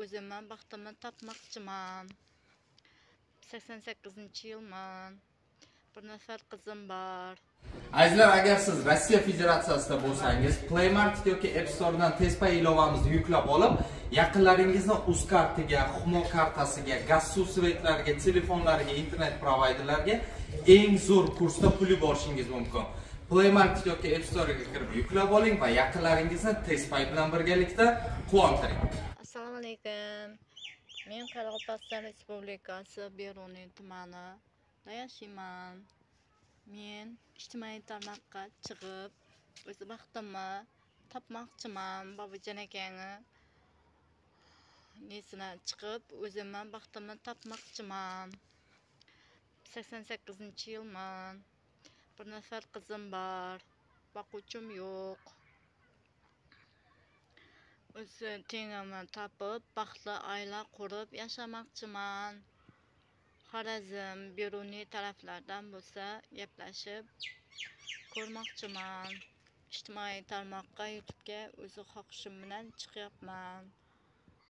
o'zimni baxtimni topmoqchiman. 88-yilman. Bir nafar qizim bor. Azizlar, agar siz Rossiya Federatsiyasida bo'lsangiz, Play Market yoki App Store'dan TezPay ilovamizni yuklab olib, yaqinlaringizni Uzkartaga, Humo kartasiga, gaz suv svetlarga, telefonlariga, internet provayderlarga eng zo'r kursda pul yuborishingiz mumkin. Play Market yoki App Store'ga kirib yuklab oling va yaqinlaringizni TezPay bilan birgalikda quvontiring. Assalomu alaykum. Men Qoraqalpog'iston Respublikasi Beruniy tumanida yashayman. Men ijtimoiy tarmoqqa chiqib, o'z baxtimni topmoqchiman. Bobojon akani nesine chiqib, o'zimni baxtimni topmoqchiman. 88-yilman. Bir nafar qizim bor. Boquvchim yo'q. O'z tengimni topib, baxtli oila qurib yashamoqchiman. Xorazm, Beruniy taraflardan bo'lsa, gaplashib ko'rmoqchiman. Ijtimoiy tarmoqqa, YouTube'ga o'zi xohishim bilan chiqyapman.